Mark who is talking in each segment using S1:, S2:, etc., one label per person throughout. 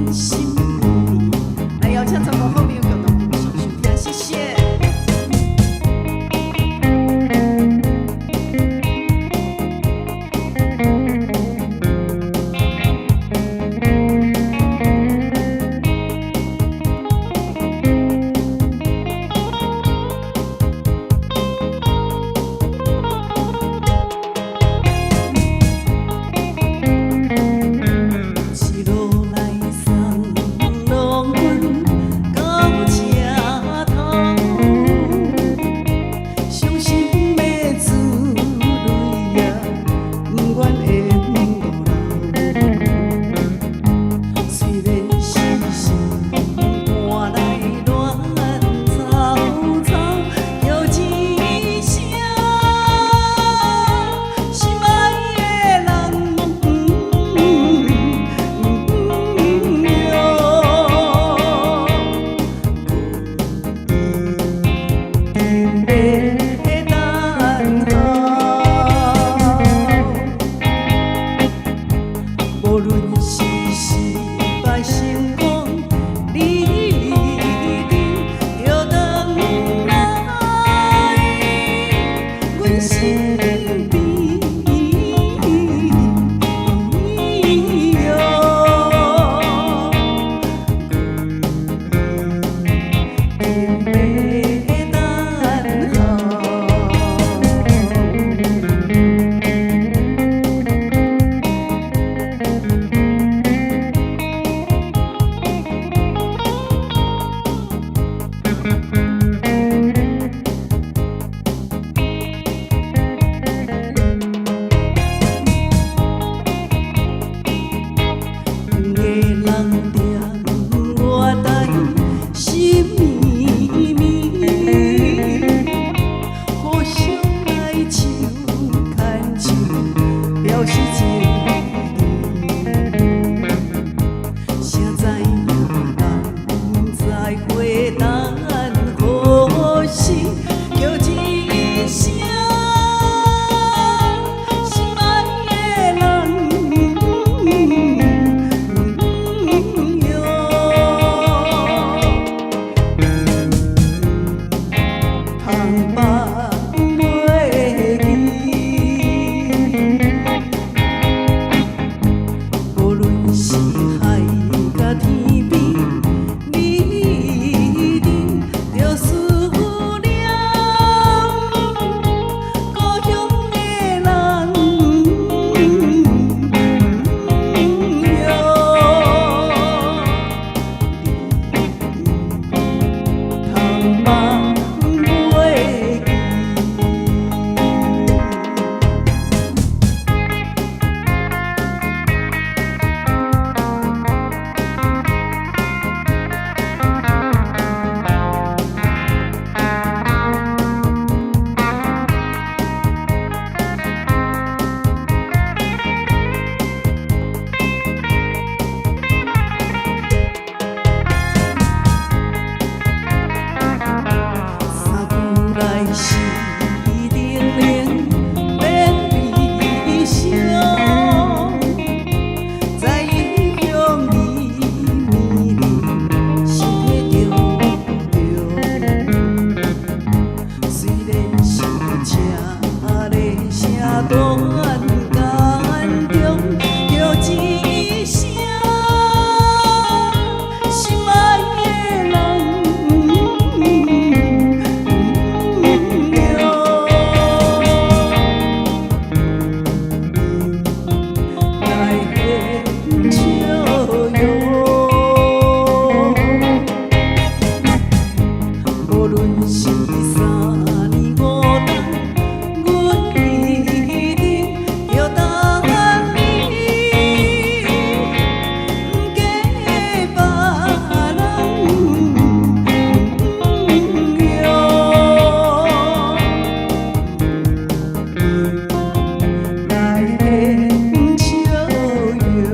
S1: 阮身邊。來邀請全國好朋友共同欣賞收聽，謝謝。一路來送落阮到車頭，傷心的珠淚啊，不願會逗留。雖然是心肝內亂糟糟，叫一聲心愛的人。喲，一定欲等候。無論是失敗成功，你一定著轉來阮身邊。喲，一定欲等候。兩个人踮月台心绵绵，互相來手牽手，表示情意。誰知影人再會等何時？叫一聲心愛的人。喲，通放袂記。無論是海角天邊，你一定著思念故鄉的人。喲，你通放袂記。三句來時叮嚀免悲傷，在異鄉你美麗身體重重，雖然是車咧聲斷間中，叫一聲心愛的人。喲，來現笑容。無論是三年五冬，阮一定著等你，毋計別人。喲，來現笑容。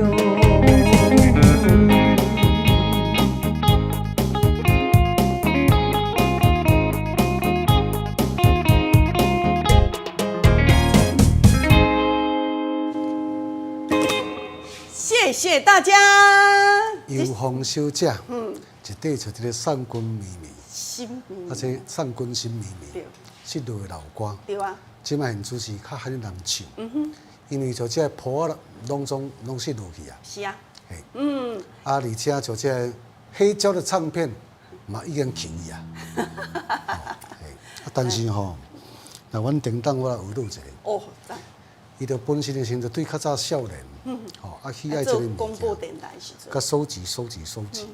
S2: 謝謝大家。
S3: 耶。
S2: 尤芳小姐，一塊就這个送君綿綿，
S1: 心
S2: 啊，這送君心綿綿，失落的老歌。
S1: 對啊。
S2: 這擺現主持較罕人唱，因為就這个譜仔攏總攏失落去啊。
S1: 是啊。
S2: 嘿。啊，而且就這个黑膠的唱片嘛已經去啊。啊，但是吼，若阮叮當我來學錄一下。
S1: 哦，讚。
S2: 伊就本身的時陣對較早少年，吼啊喜愛這個物
S1: 廣播電臺時陣，
S2: 佮收集、收集、收集，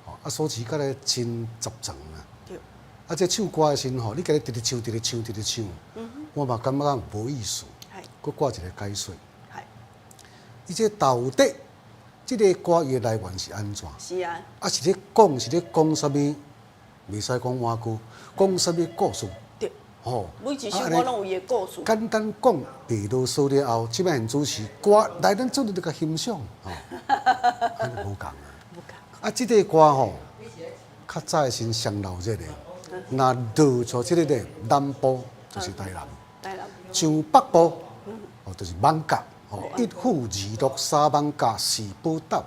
S2: 吼啊收集甲咧真雜雜啊。
S1: 對。
S2: 啊，這唱歌的時陣吼，你共伊直直唱、直直唱、直直唱，我嘛感覺講無意思。閣掛一個解說。伊這到底這个歌伊的來源是按怎？
S1: 是啊。
S2: 啊是咧講是咧講啥物？袂使講碗糕，講啥物故事？
S1: 吼，每一首歌攏有伊的故事。
S2: 簡單講，袂囉嗦了後，這擺主持歌來咱做陣就共欣賞，吼，按呢無仝啊。啊，這个歌吼，較早的時上鬧熱的，若落做這个咧，南部就是台南，
S1: 台南。
S2: 上北部，哦，就是艋舺，吼，一府二鹿三艋舺四寶塔，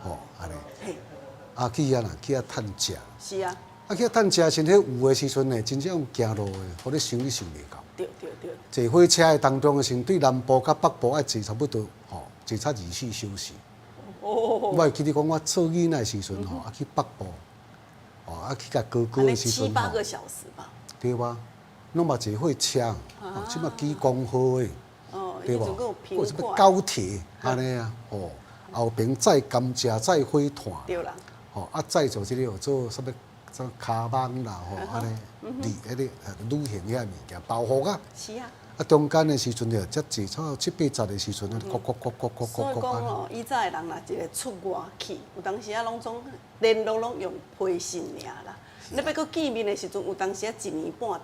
S2: 吼，按呢。啊，去遐啦，去遐趁食。
S1: 是啊。
S2: 啊，去趁食時，彼有的時陣呢，真正用行路的，予你想你想袂到。
S1: 對對對。
S2: 坐火車的當中的時，對南部佮北部愛坐差不多，吼，坐差24小時。
S1: 哦。
S2: 我會記得講，我做囡仔的時陣吼，啊去北部，哦，啊去共哥哥的時陣
S1: 七八個小時吧。
S2: 對啊，攏嘛坐火車，哦，這馬機公號的，對無？或啥物高鐵按呢啊，吼，後爿載甘蔗、載火炭。
S1: 對啦。
S2: 吼，啊載做這个做啥物？做卡網啦，吼，按呢，旅彼个旅行遐物件包袱啊。
S1: 是啊。
S2: 啊，中間的時陣就才坐差七八十的時陣，啊，咕咕咕咕咕
S1: 所以講哦，以早的人若一个出外去，有當時啊，攏總聯絡攏用批信爾啦。你欲閣見面的時陣，有當時啊一年半載，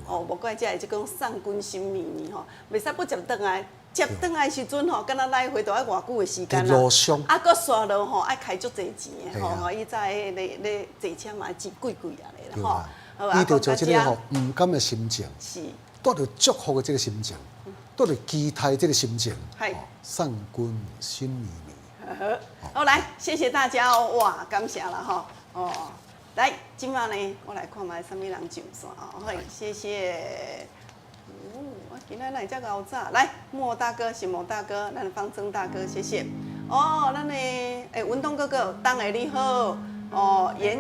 S1: 哦，無怪才會這講送君心綿綿吼，袂使不接轉來，接轉來時陣吼，敢若來回都愛偌久的時間啦。啊，閣煞落吼，愛開足濟錢的吼，吼，以早彼咧咧坐車嘛真貴貴啊咧啦吼。
S2: 伊就做這个吼毋甘的心情，帶著祝福的這个心情，帶著期待這个心情，送君心綿綿。
S1: 好，來，謝謝大家哦，哇，感謝啦吼，哦。來，這擺呢，我來看覓啥物人上線哦。好，謝謝。哦，我今仔哪會遮𠢕早？來，莫大哥是莫大哥，咱方正大哥，謝謝。哦，咱的欸，文東哥哥，當下你好。哦，嚴，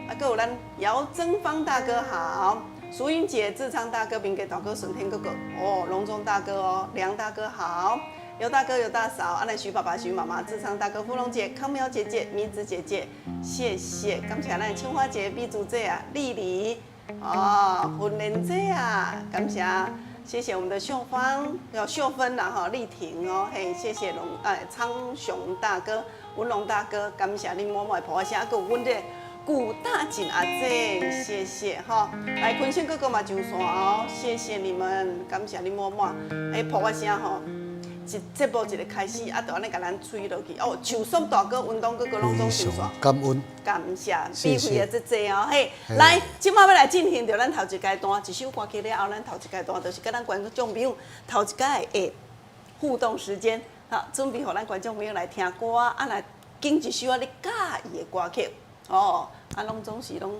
S1: 啊，閣有咱姚增芳大哥好，淑英姐、志昌大哥、明給大哥、順天哥哥，哦，龍中大哥哦，梁大哥好。尤大哥、尤大嫂，阿來徐爸爸、徐媽媽、志昌大哥、芙蓉姐、康苗姐姐、米子姐姐，謝謝，感謝咱青花姐、美珠姐啊、麗麗，哦，訓練姐啊，感謝，謝謝我們的秀芳、有秀芬啦哈，麗婷哦，嘿，謝謝龍哎昌雄大哥、文龍大哥，感謝恁滿滿的抱聲，閣有阮這古大錦阿姐，謝謝哈，來坤生哥哥嘛上線哦，謝謝你們，感謝恁滿滿，哎，抱聲吼。一節目一个開始，啊，就按呢共咱催落去。哦，樹松大哥、文東哥哥攏總上線，
S2: 感恩，
S1: 感謝，免費的這濟哦，嘿，來，這擺欲來進行著咱頭一階段，一首歌曲了後，咱頭一階段就是佮咱觀眾朋友頭一擺的互動時間，好，準備予咱觀眾朋友來聽歌，啊，來揀一首啊你佮意的歌曲，哦，啊，攏總是攏，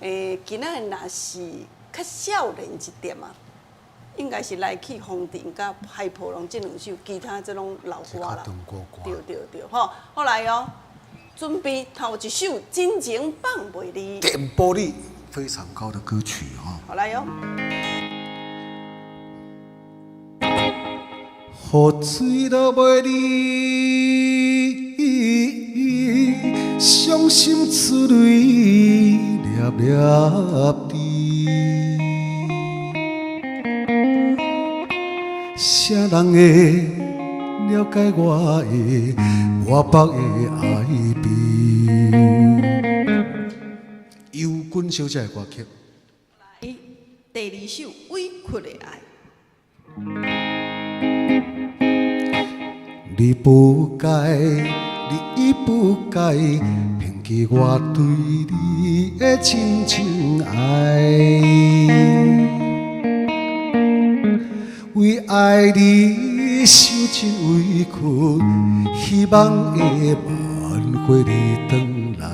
S1: 欸，今仔日若是較少年一點啊。應該是來去風塵佮海波浪這兩首，其他這攏老歌啦。對對對，吼，好來哦，準備頭一首《真情放袂離》。
S2: 點播率非常高的歌曲哦。
S1: 好來喲。
S2: 雨水落袂離，傷心出淚粒粒滴。啥人會了解我的活縛的愛悲？尤君小姐的歌曲。
S1: 來，第二首《委屈的愛》。
S2: 你不該，你不該偏棄我對你的深情愛。為愛你受盡委屈，希望會挽花你轉來。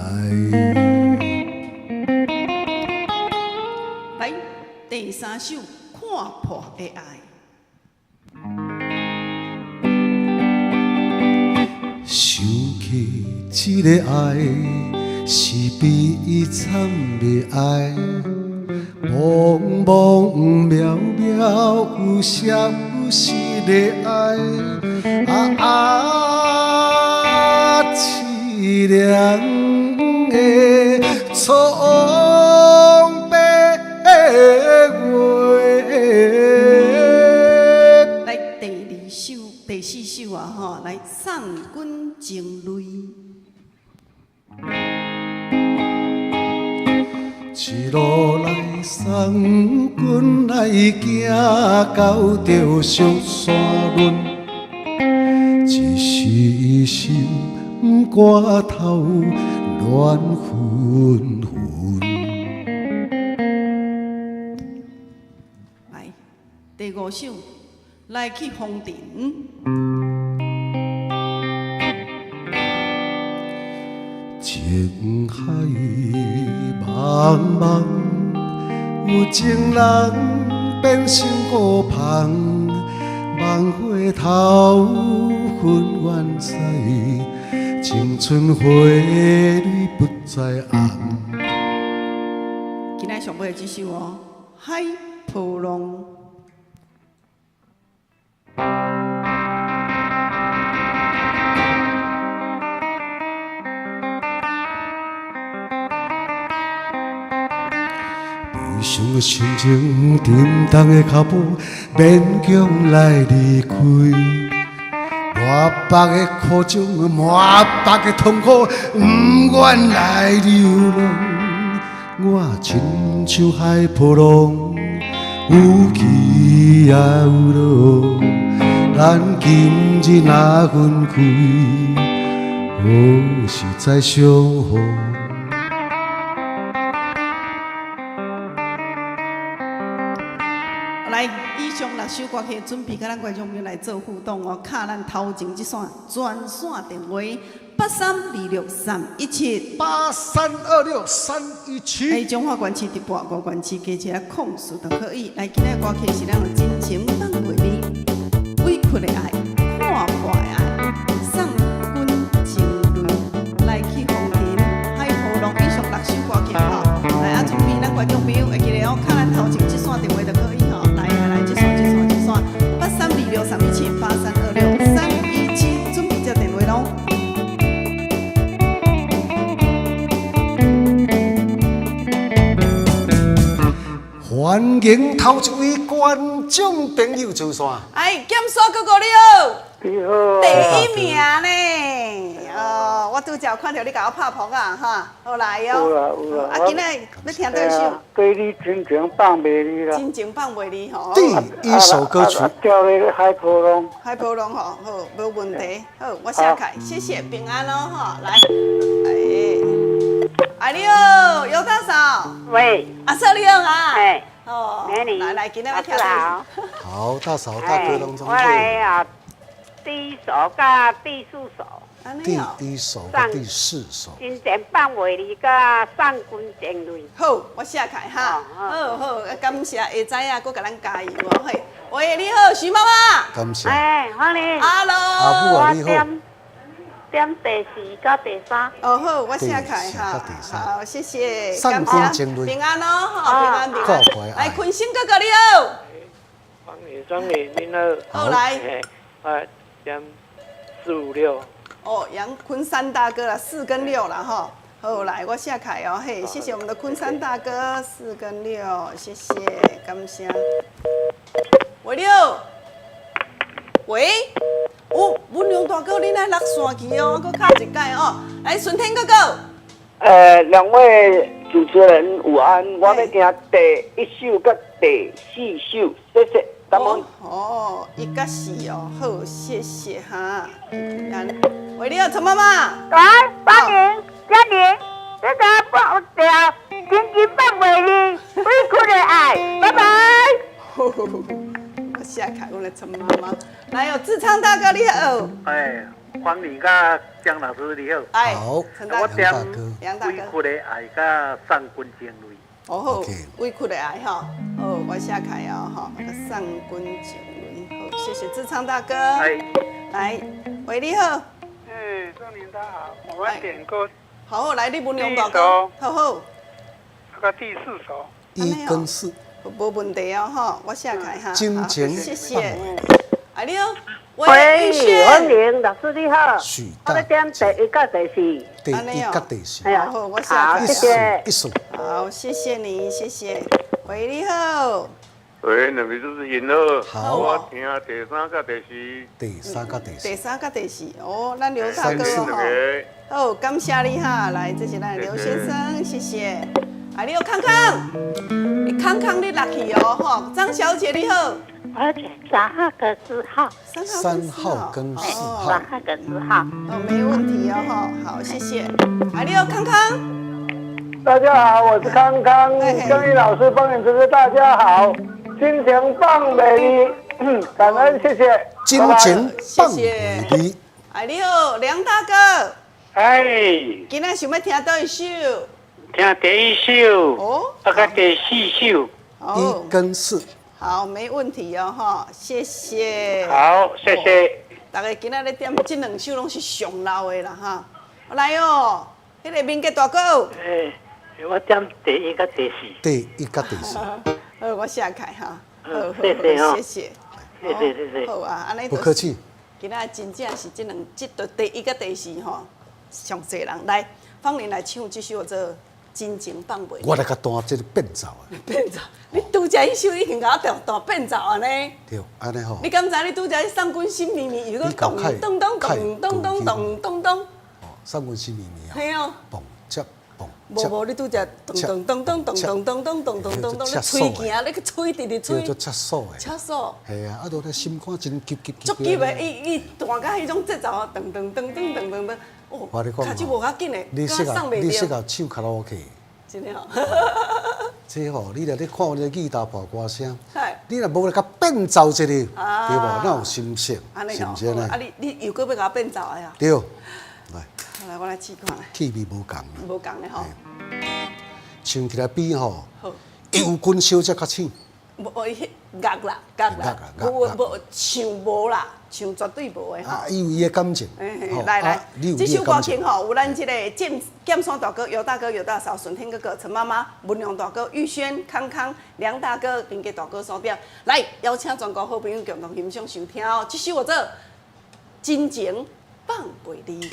S1: 來，第三首《看破的愛》。
S2: 想起這個愛是悲慘的愛，茫茫渺渺有舍有失的愛，啊啊，淒涼的蒼白月。
S1: 來，第二首、第四首啊，吼，來送君情淚。
S2: 一路來送君來行到著小山崙，一時心肝頭乱紛紛。
S1: 來，第五首，來去風塵。
S2: 情海茫茫，有情人變成孤芳，梦回頭，分怨知，青春花蕊不再紅。
S1: 今仔上尾的這首哦，《海波浪》。
S2: 悲傷的心情，沉重的腳步，勉強來離開。滿腹的苦衷，滿腹的痛苦，不願來流浪。我親像海波浪，有起也有落。咱今日若分開，何時再相逢？
S1: 來，以上六首歌曲準備，佮咱觀眾朋友來做互動哦。敲咱頭前這線專線電話8326317，8326317。來，彰化縣市直播，五縣市加一個空數就可以。來，今仔歌曲是咱的真情放袂離，委屈的愛，看破的愛，送君情淚，來去風塵，海波浪。以上六首歌曲吼，來啊，準備咱觀眾朋友會記得哦，敲咱頭前這線電話就可以吼。來來來，這線這線這線，8326317，8326317，準備接電話囉。
S2: 歡迎頭一位觀眾朋友上線。
S1: 哎，劍山哥哥你好，
S3: 你好，
S1: 第一名呢？哦，我拄才有看著你共我拍噗仔哈，好來哦。
S3: 有啦有啦
S1: 啊，今仔欲聽佗一首？
S3: 對你真情放袂離啦。
S1: 真情放袂離吼。
S2: 第一首歌曲。
S3: 叫那個海波浪。
S1: 海波浪吼，好，無問題。好，我寫開，謝謝，平安哦吼，來，哎，哎你好，尤大嫂。
S4: 喂。
S1: 阿嫂你好啊。
S4: 哎。
S1: 哦，來來，今仔欲聽
S4: 好。
S2: 好，大嫂大哥攏總
S4: 我來啊，第一首佮第四首。
S2: 第一首佮第四首。
S4: 真情放袂離佮送君情淚。
S1: 好，我寫開哈。好好，感謝下知啊，閣共咱加油哦嘿。喂，你好，徐媽媽。
S2: 感謝。
S4: 哎，歡迎。
S1: Hello。
S2: 阿母啊，你好。
S4: 點第四佮第三。
S1: 哦好，我寫開哈。好，謝謝。
S2: 送君情淚。
S1: 平安哦，吼，平安平安。來，坤生哥哥你好。
S5: 歡迎歡迎，您好。
S1: 好來。
S5: 哎，點四五六。
S1: 哦，楊坤山大哥啦，4跟6啦，吼。好，來，我寫開哦，嘿，謝謝我們的坤山大哥，4跟6，謝謝，感謝。喂，你好。喂，哦，文良大哥，你來落線去哦，閣敲一擺哦。來，順天哥哥。
S6: 兩位主持人午安，我欲聽第一首佮第四首，謝謝。
S1: 哦，1佮4哦，好，謝謝哈。喂，你好，陳媽媽。
S4: 來，歡迎，嘉玲，這個放掉，真情放袂離，委屈的愛，拜拜。
S1: 我寫開，我來陳媽媽。來哦，志昌大哥你好。
S7: 哎，歡迎佮江老師你好。
S1: 哎，
S2: 好，
S1: 陳大哥，
S7: 我點
S2: 楊大哥，
S1: 楊大哥，
S7: 委屈的愛佮送軍情淚。
S1: 哦好
S2: OK，
S1: 委屈的愛吼，好，我寫開哦吼，送軍情淚，好，謝謝志昌大哥。
S7: 哎，
S1: 來，喂，你好。
S3: 哎，張琳大好，我們點歌。
S1: 好，來，你文龍大哥，好好。
S3: 這個第四首。
S2: 一跟四。
S1: 無問題哦，吼，我寫開哈。
S2: 真情
S1: 謝謝。哎，你好。
S4: 喂，歡迎老師你好。我欲點第一佮第四。
S2: 第一佮第四。
S1: 好，我寫開。
S4: 好，謝謝。
S2: 一首。
S1: 好，謝謝你，謝謝。喂，你好。
S8: 喂，兩位主持人好。
S2: 好。
S8: 我聽第三佮第四。
S2: 第三佮第四。
S1: 第三佮第四，哦，咱劉大哥吼。好，感謝你哈，來，這是咱劉先生，謝謝。啊，你好，康康，康康你落去哦，吼，張小姐你好。
S4: 而且三號跟四號。
S2: 三號跟四號。
S4: 三號跟四號。
S1: 哦，沒問題哦，吼，好，謝謝。啊，你好，康康。
S3: 大家好，我是康康，江毅老師幫你主持，大家好，真情放袂離，感恩謝謝。
S2: 真情放袂離。
S1: 哎，你好，梁大哥。
S7: 哎。
S1: 今仔想欲聽佗一首？
S7: 聽第一首。
S1: 哦。
S7: 啊，佮第四首。
S2: 一跟四。
S1: 好，沒問題哦，吼，謝謝。
S7: 好，謝謝。
S1: 大家今仔日點這兩首攏是上老的啦，哈。來哦，彼個民傑大哥。
S5: 欸，我點第一佮第四。
S2: 第一佮第四。
S1: 好，我寫開哈。好，
S5: 謝謝哦。
S1: 謝謝。
S5: 謝謝謝謝。
S1: 好啊，按呢。
S2: 不客氣。
S1: 今仔真正是這兩，這對第一佮第四吼，上濟人來，芳玲來唱這首叫做《真情放袂離》。
S2: 我來共彈這个變奏啊。
S1: 變奏，你拄才彼首已經共我彈彈變奏按呢？
S2: 對，按呢吼。
S1: 你敢知你拄才送阮心绵綿，又閣咚咚咚咚咚咚咚咚咚。
S2: 哦，送阮心绵綿啊。
S1: 嘿哦。
S2: 嘣接嘣。
S1: 無無，你拄才咚咚咚咚咚咚咚咚咚咚咚咚，你吹行，你去吹直直吹。
S2: 叫做切锁的。
S1: 切锁。
S2: 係啊，啊，都咧心肝真急急急。
S1: 足急的，伊伊彈甲彼種節奏啊，噔噔噔噔噔噔噔，哦，跤手無較緊的，
S2: 你適合你適合唱卡拉 OK。
S1: 真的哦。
S2: 這吼，你若咧看阮這吉他破歌聲，你若無來共變奏一下，對無？哪有心情？是毋是按呢？
S1: 啊，你你又閣欲共我變奏的啊？
S2: 對，來。
S1: 來，我來試看。
S2: 氣味無仝。
S1: 無仝的吼。
S2: 唱起來比吼，尤君小姐較醒。
S1: 無，彼樂啦，樂啦，無無唱無啦，唱絕對無的吼。
S2: 啊，伊有伊的感情。
S1: 來來，這首歌曲吼，有咱這个劍劍山大哥、尤大哥、尤大嫂、順天哥哥、陳媽媽、文良大哥、玉軒、康康、梁大哥、林杰大哥所點。來，邀請全國好朋友共同欣賞收聽哦。這首叫做《真情放袂離》。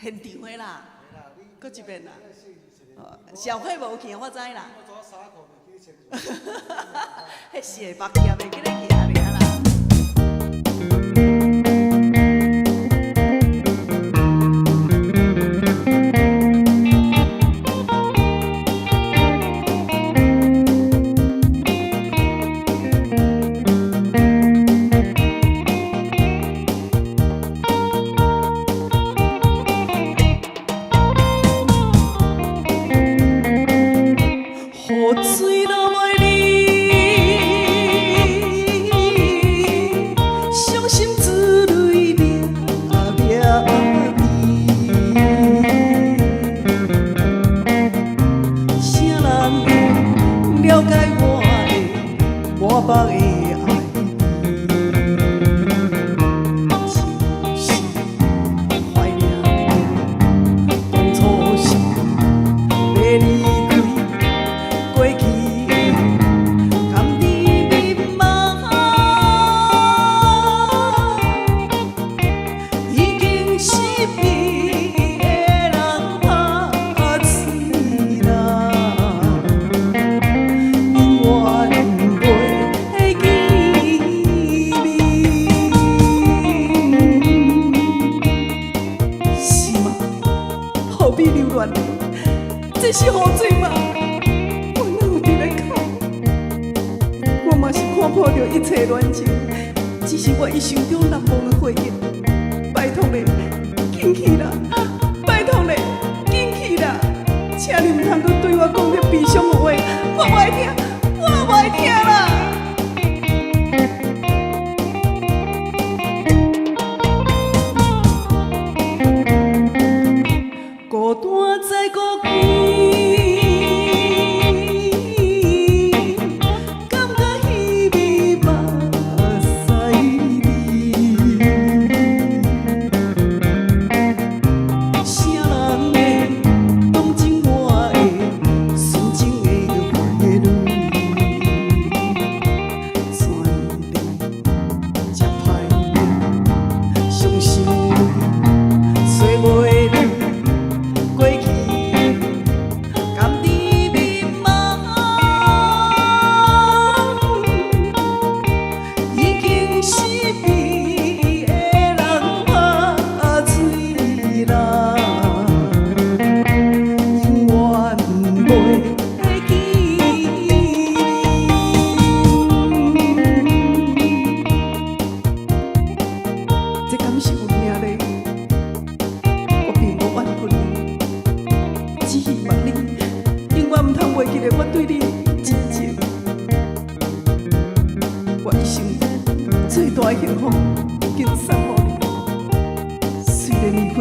S1: 現場的啦，閣一遍啦。小慧無去，我知啦。彼是會目鏡袂記咧去爾啦。雨水落袂離。恋的，這是何罪嗎？我哪有佇咧哭？我嘛是看破著一切戀情，只是我一生中難忘的回憶。拜託你，緊去啦！拜託你，緊去啦！請你毋通閣對我講這悲傷的話，我無愛聽，我無愛聽啦！孤單再孤寂，感覺彼暝目屎滴。啥人會當真我的純情的花蕊？全地這歹命，傷心泪，找袂你。過去甘在迷茫，已經是別的人拍水人，永遠袂記你。這敢是運命呢？我並無怨恨你。只希望你永遠毋通袂記得我對你的真情。我一生最大的幸福已經送予你，雖然你分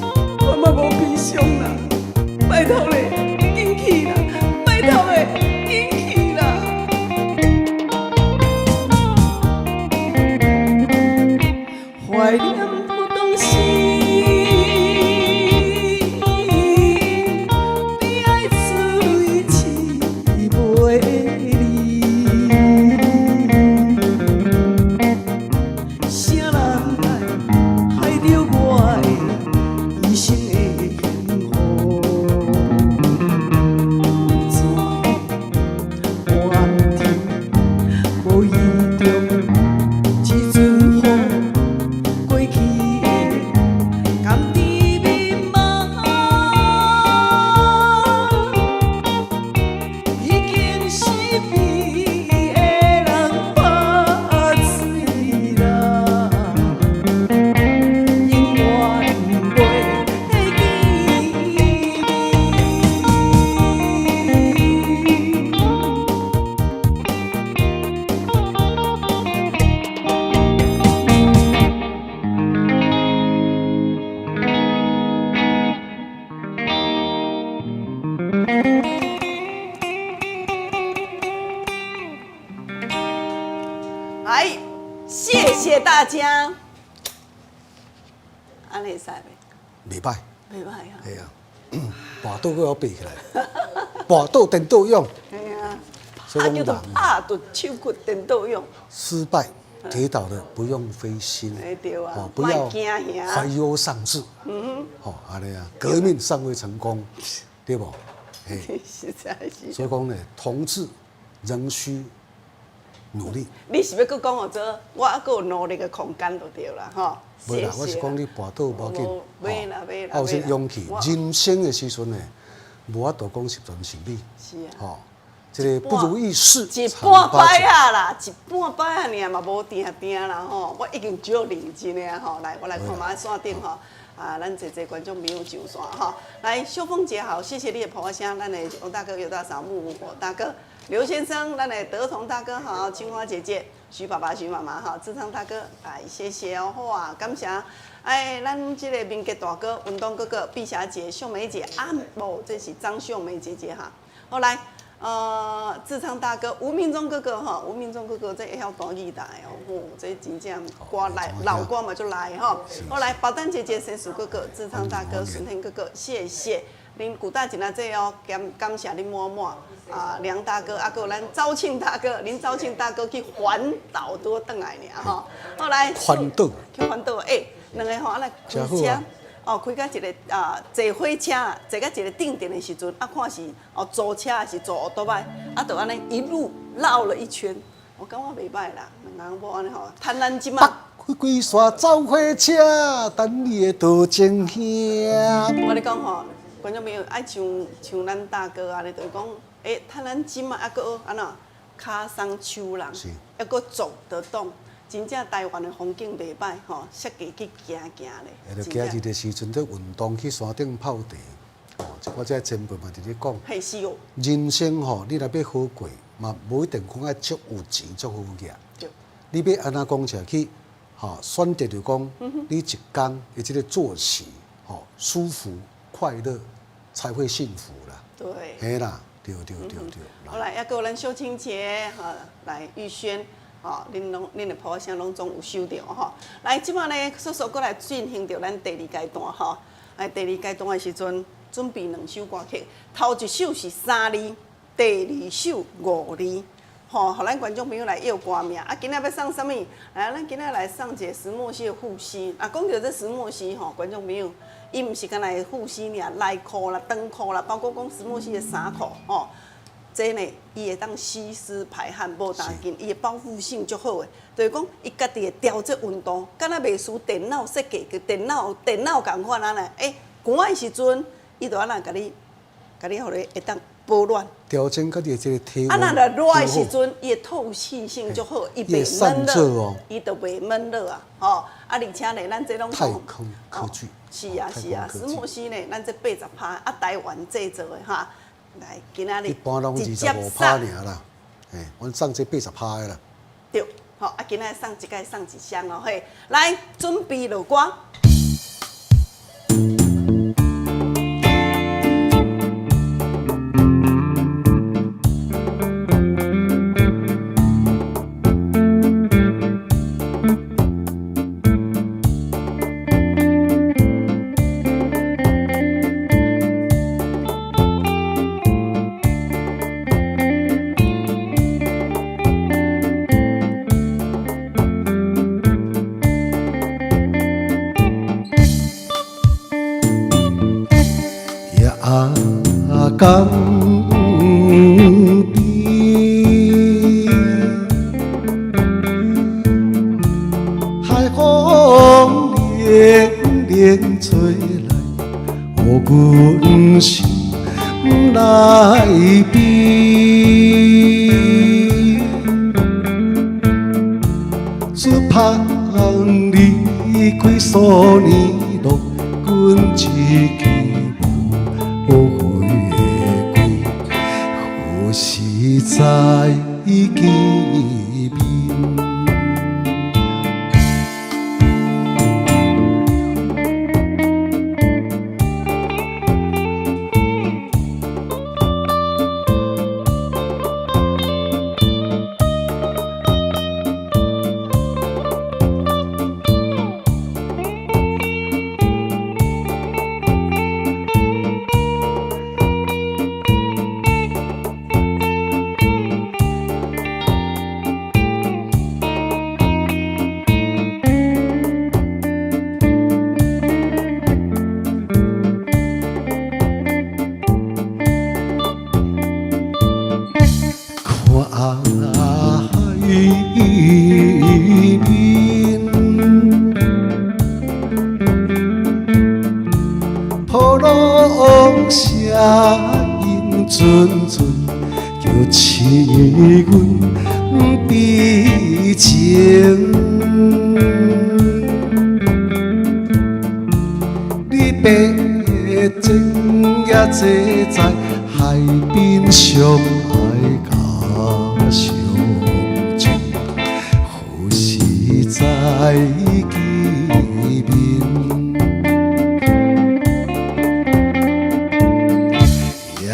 S1: 我，我嘛無悲傷啦。拜託你，緊去啦！拜託你，緊去啦！懷念有當時，悲哀出淚痴袂離。啥人來害著我的一生的幸福？怎會黑暗天，無意中一陣風過去的，甘在迷茫，已經是別的人拍水人，永遠袂記你。來，謝謝大家。按呢會使袂？
S2: 袂歹，
S1: 袂歹啊。
S2: 嘿啊，跋倒閣猶爬起來，跋倒顛倒勇。
S1: 嘿啊，
S2: 所以
S1: 啊叫做
S2: 講人
S1: 拍斷手骨顛倒勇。
S2: 失敗跌倒了不用灰心，
S1: 哎對啊
S2: 哦，不要
S1: 莫驚嚇
S2: 懷憂喪志，嗯，哦，按呢啊，革命尚未成功，對無？嘿，
S1: 實在是。
S2: 所以講呢，同志仍需努力。
S1: 你是欲閣講予做，我猶閣有努力的空間就對啦，吼。
S2: 無啦，我是講你跋倒無要緊，
S1: 袂啦袂啦。
S2: 啊有這勇氣，人生的時陣呢，無法度講十全十美。
S1: 是啊。
S2: 吼，這個不如意事
S1: 一半擺仔啦，一半擺仔爾嘛無定定啦吼。我已經足認真的啊吼，來，我來看覓線頂吼。啊，咱濟濟觀眾朋友上線吼。來，秀鳳姐好，謝謝你的婆聲，咱的王大哥、尤大嫂、木火大哥、劉先生，咱的德同大哥好，青花姐姐、徐爸爸、徐媽媽好，志昌大哥，來，謝謝哦，好啊，感謝。哎，咱這個明杰大哥、文東哥哥、碧霞姐、秀梅姐，啊，無，這是張秀梅姐姐哈。好來，志昌大哥、吳明忠哥哥哈，吳明忠哥哥這會曉彈吉他的哦，吼，這真正歌來老歌嘛就來吼。好來，寶丹姐姐、神鼠哥哥、志昌大哥、孫天哥哥，謝謝恁古大真啊濟哦，感感謝恁滿滿啊，梁大哥啊，閣有咱昭慶大哥，林昭慶大哥去環島拄轉來爾吼。好來，
S2: 環島，
S1: 去環島，欸，兩个吼，啊來開車。哦，開到一个啊，坐火車坐到一个頂點的時陣，啊看是哦租車還是租歐多拜，啊就按呢一路繞了一圈，我感覺袂歹啦，兩翁某按呢吼，貪咱這馬。
S2: 北歸山走火車，等你的道情兄。
S1: 我咧講吼，觀眾朋友愛像像咱大哥按呢，就是講，欸，趁咱這馬猶閣按怎跤鬆手人，猶閣走得動，真正台灣的風景袂歹吼，設計去行行咧。
S2: 會著今日的時陣，咧運動去山頂泡茶，哦，我這前輩嘛佇咧講，
S1: 嘿是哦。
S2: 人生吼，你若欲好過，嘛無一定講愛足有錢足好額。你欲按怎講起來去，吼，選擇就講，你一工的這个作息，吼，舒服快樂，才會幸福啦。
S1: 對。
S2: 嘿啦，對對對對。
S1: 好來，猶閣有咱秀清姐，吼，來玉軒，吼，恁攏恁的噗仔聲攏總有收著吼。來，這馬呢，速速閣來進行著咱第二階段吼。來，第二階段的時陣，準備兩首歌曲，頭一首是三字，第二首五字。吼，予咱觀眾朋友來臆歌名。啊，今仔欲送啥物？來，咱今仔來送一个石墨烯的護膝。啊，講著這石墨烯吼，觀眾朋友，伊毋是干焦護膝爾，內褲啦、長褲啦，包括講石墨烯的衫褲吼，這呢，伊會當吸濕排汗，無焦緊，伊的包覆性足好的，就是講伊家己會調節溫度，敢若袂輸電腦設計，佮電腦電腦仝款按呢。欸，寒的時陣，伊就按怎共你，共你予你會當保暖。
S2: 調整家己的這个體溫。
S1: 啊，若熱的時陣，伊的透氣性足好，伊袂悶熱，伊就袂悶熱啊，吼！啊，而且呢，咱這攏
S2: 太空科技。
S1: 是啊是啊，石墨烯呢，咱這80%，啊，台灣製造的哈。來，今仔日
S2: 一般攏25%爾啦，嘿，阮送這80%的啦。
S1: 對，好，啊，今仔日送一个，送一箱哦，嘿，來，準備落歌。
S2: 夜江邊，海風連連吹來，予阮心內邊。出帆離開數年路，阮一去無回歸，何時再見面？看海面，波浪聲音陣陣，叫起阮悲情。你別整夜坐在海邊相愛甲相情，何時再見面？夜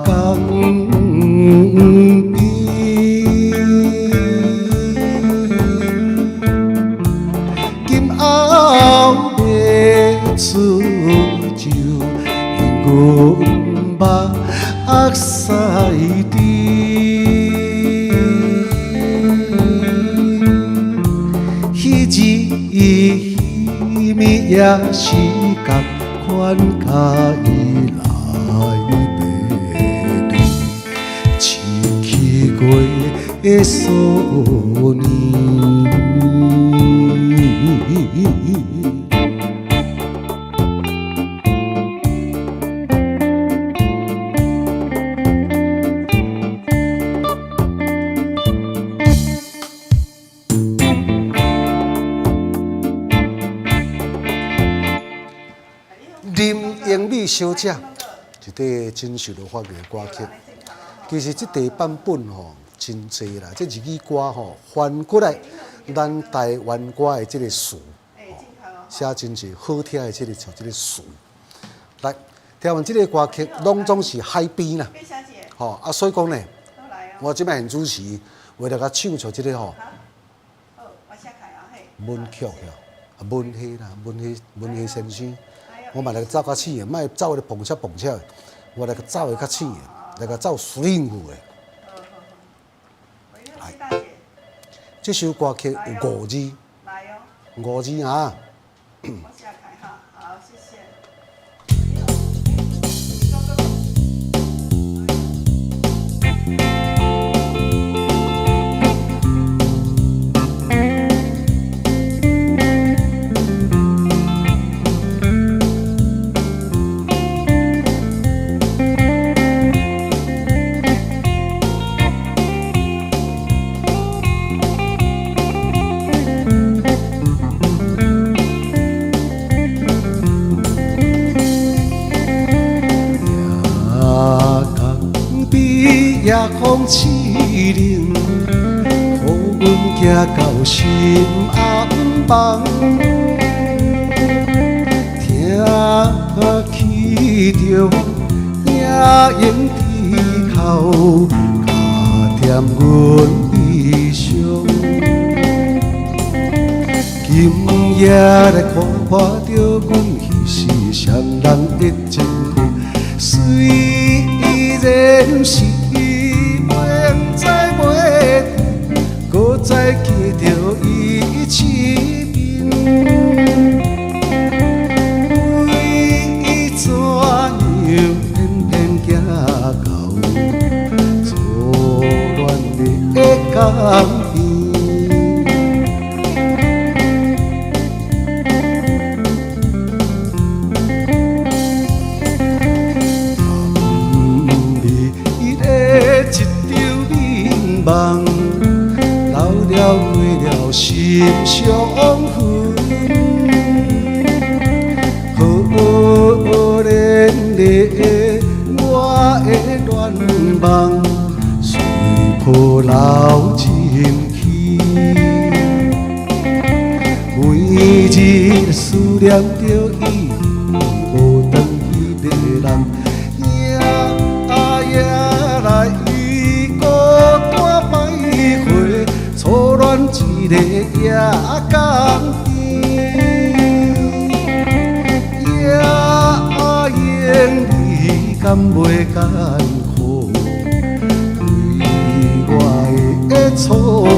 S2: 江邊，今後欲出洲，因阮目屎甜。彼日彼暝也是仝款，佮伊來白對，一去過數年。林英美小姐，一块真受到欢迎的歌曲。其實這塊版本吼真濟啦，這日語歌吼翻過來，咱台灣歌的這个詞，寫真濟好聽的這个像這个詞。來，聽完這个歌曲，攏總是海邊啦，吼啊，所以講呢，我這擺現主持，為了共唱出這个吼，文曲啊，文戲啦，文戲文戲先生，我嘛來走較淺的，莫走咧碰車碰車的，我來走的較淺的，來共走 swing 的。來，這首歌曲有五字，五字啊。夜空试冷，予阮行到心暗梦。听起著影影天哭，加添阮悲伤。今夜来看破著阮彼是啥人的情分，雖然是。閣再見著伊試面，為怎樣偏偏行到初戀的江邊？美丽的一场美梦。老了过了心伤痕，可怜的我的愿望，随波流进去。每日思念著伊，無轉去的人，夜夜來伊孤單徘徊。初戀一个夜江邊，夜莺你敢袂艰苦？为我的初戀。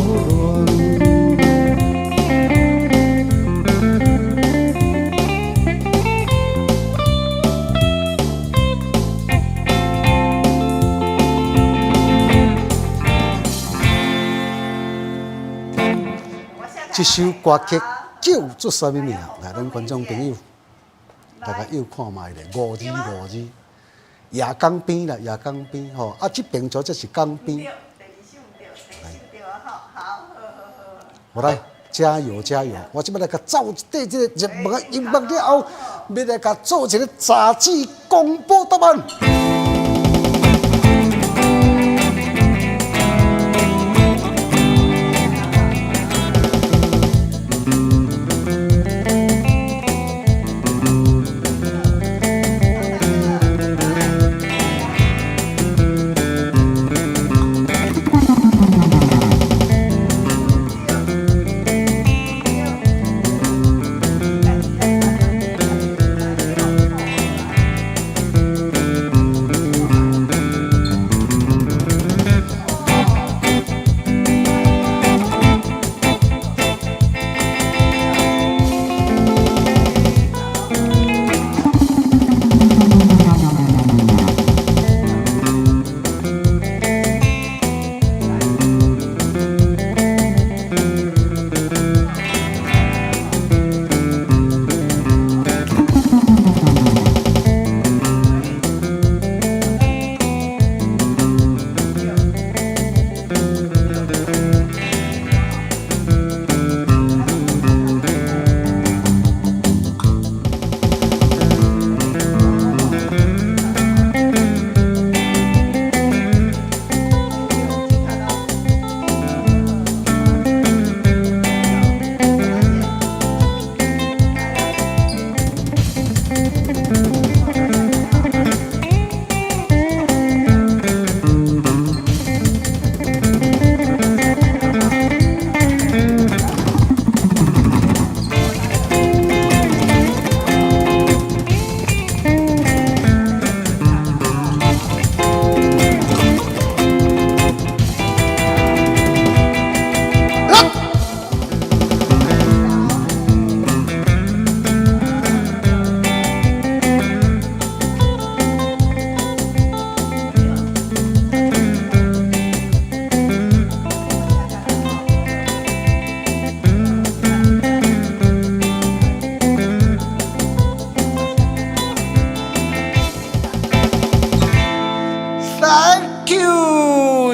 S2: 這首歌曲叫做啥物名？來，咱觀眾朋友，大家又看覓咧，五字五字，夜江邊啦，夜江邊吼，啊，這邊就這是江邊。我來加油加油！我這擺來共走一塊這个熱門的音樂了後，欲來共做一个雜誌公布答案。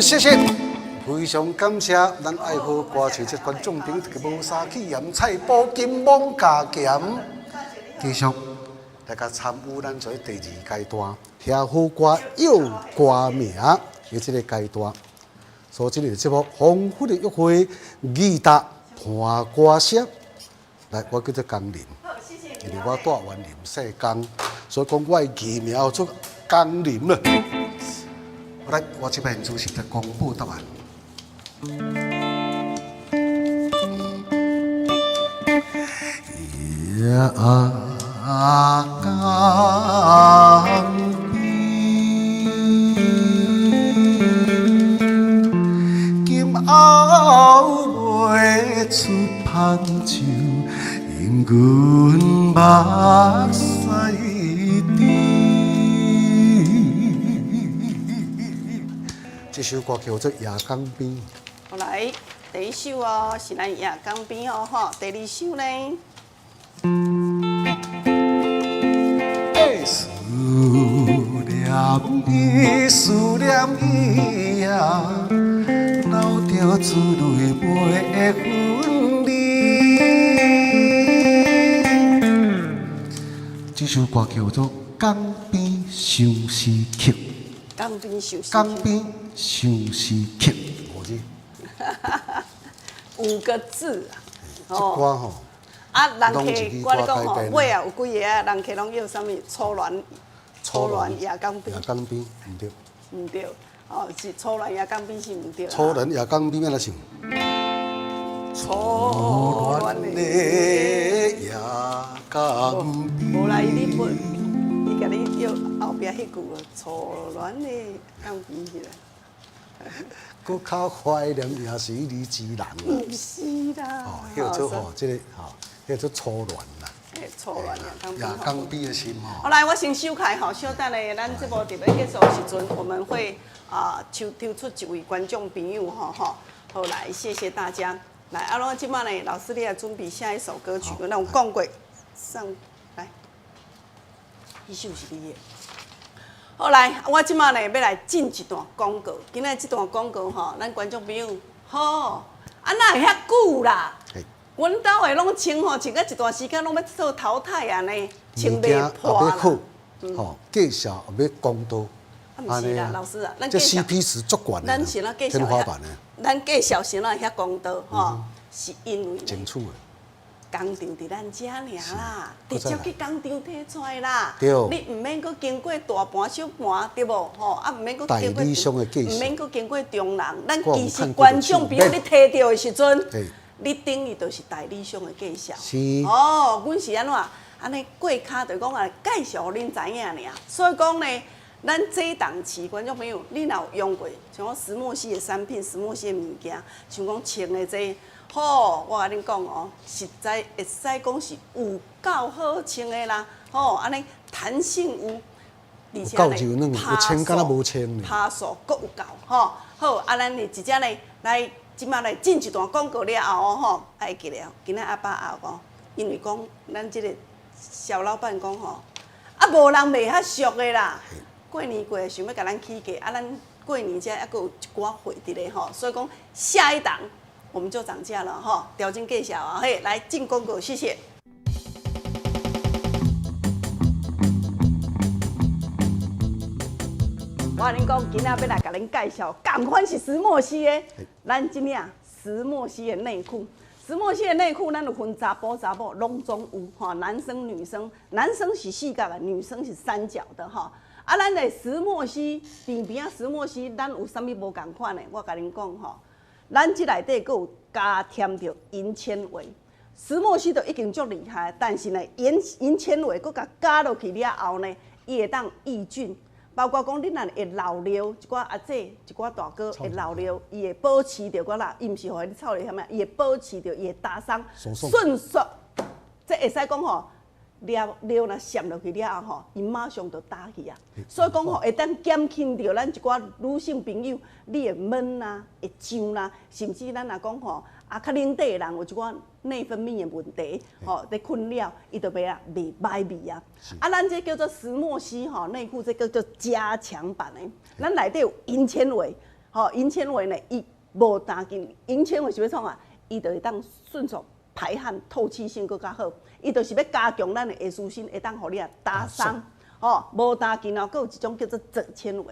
S2: 謝謝，非常感謝咱愛好歌手這觀眾朋友，這個無沙去鹽菜補金罔加鹹，繼續來共參與咱做第二階段，聽好歌約歌名的這個階段。所以這個節目豐富的約會，義達伴歌聲。來，我叫做江林，因為我住員林姓江，所以講我的藝名叫做江林啦。來，我這擺主持來公布答案。夜江邊，今後袂出芳洲，因阮目屎甜。這首歌叫做《夜江邊》。
S1: 好來，第一首哦，是咱《夜江邊》哦，吼。第二首呢？
S2: 思念伊，思念伊啊，流著珠淚袂分離。這首歌叫做《江邊相思曲》。
S1: 江邊相思曲。
S2: 江邊相思曲，五字。
S1: 五個字啊。
S2: 這歌吼。
S1: 啊，人客，我咧講吼，尾啊有幾個啊，人客攏叫啥物？初戀，初戀夜江邊。
S2: 夜江邊，毋對。
S1: 毋對，哦，是初戀夜江邊是毋對。
S2: 初戀夜江邊按怎唱？
S1: 初戀
S2: 的夜江邊。
S1: 無啦，伊你本，伊共你叫後壁彼句初戀的江邊彼个。
S2: 閣較懷念也是你之人。
S1: 毋是啦。
S2: 哦，叫做吼，這個吼，叫做初戀啦。
S1: 欸，初戀夜江邊。
S2: 夜江邊的心吼。
S1: 好來，我先收開吼，稍等下，咱節目特別結束的時陣，我們會啊抽抽出一位觀眾朋友吼吼。好來，謝謝大家。來，啊，我這擺呢，老師你來準備下一首歌曲，咱有講過上來，彼首是你的。好來，我這擺呢欲來進一段廣告。今仔這段廣告吼，咱觀眾朋友好，啊哪會遐久啦？阮兜的攏穿吼，穿甲一段時間攏欲做淘汰按呢，穿袂破啦。
S2: 好，吼，介紹欲公道。
S1: 啊，毋是啦，老師啊，咱
S2: 這 CP 值足懸的，
S1: 咱是哪介紹
S2: 天花板的。
S1: 咱介紹是哪會遐公道吼，是因為
S2: 爭取的。
S1: 工廠佇咱遮爾啦，直接去工廠提出來啦。
S2: 對。
S1: 你毋免閣經過大盤小盤，對無？吼，啊，毋免閣經過，毋免閣經過中人。咱其實觀眾朋友，你提著的時陣，你等於就是代理商的介紹。
S2: 是。
S1: 哦，阮是按怎？按呢過跤就講啊，介紹予恁知影爾。所以講呢，咱這檔期觀眾朋友，你若有用過，像講石墨烯的產品、石墨烯的物件，像講穿的這個。好，我共恁講哦，實在會使講是有夠好穿的啦，吼，按呢彈性有，而且呢，拍數閣有夠，吼，好，啊，咱呢直接呢來，這擺來進一段廣告了後哦，吼，愛記咧，今仔阿爸阿母，因為講咱這個小老闆講吼，啊，無人賣較俗的啦，過年過想欲共咱起價，啊，咱過年遮猶閣有一寡貨佇咧吼，所以講下一檔。我們就漲價了哈，調整介紹啊，嘿，來進廣告，謝謝。我共恁講，今仔欲來共恁介紹，仝款是石墨烯的，咱這領石墨烯的內褲，石墨烯的內褲，咱有分查埔查某，攏總有吼，男生女生，男生是四角的，女生是三角的哈。啊，咱的石墨烯邊邊仔石墨烯，咱有啥物無仝款的？我共恁講吼。咱這內底閣有加添著銀纖維，石墨烯都已經足厲害，但是呢，銀纖維閣共加落去了後呢，伊會當抑菌，包括講你若會漏尿，一寡阿姐、一寡大哥會漏尿，伊會保持著我啦，伊毋是予你臭尿啥物，伊會保持著伊會打鬆，迅速，這會使講吼。尿尿若滲落去了後吼，伊馬上就打去啊。所以講吼，會當減輕著咱一寡女性朋友，你會悶啦，會脹啦，甚至咱若講吼，啊較奶底的人有一寡內分泌的問題，吼，佇困擾，伊就袂啊袂歹味啊。啊，咱這叫做石墨烯吼內褲，這叫做加強版的，咱內底有銀纖維。吼，银纤维呢，伊無焦緊，銀纖維是欲創啥？伊就會當迅速排汗，透氣性閣較好。伊就是欲加強咱的下舒身，會當予你啊打鬆。吼，無焦緊哦，閣有一種叫做藻纖維。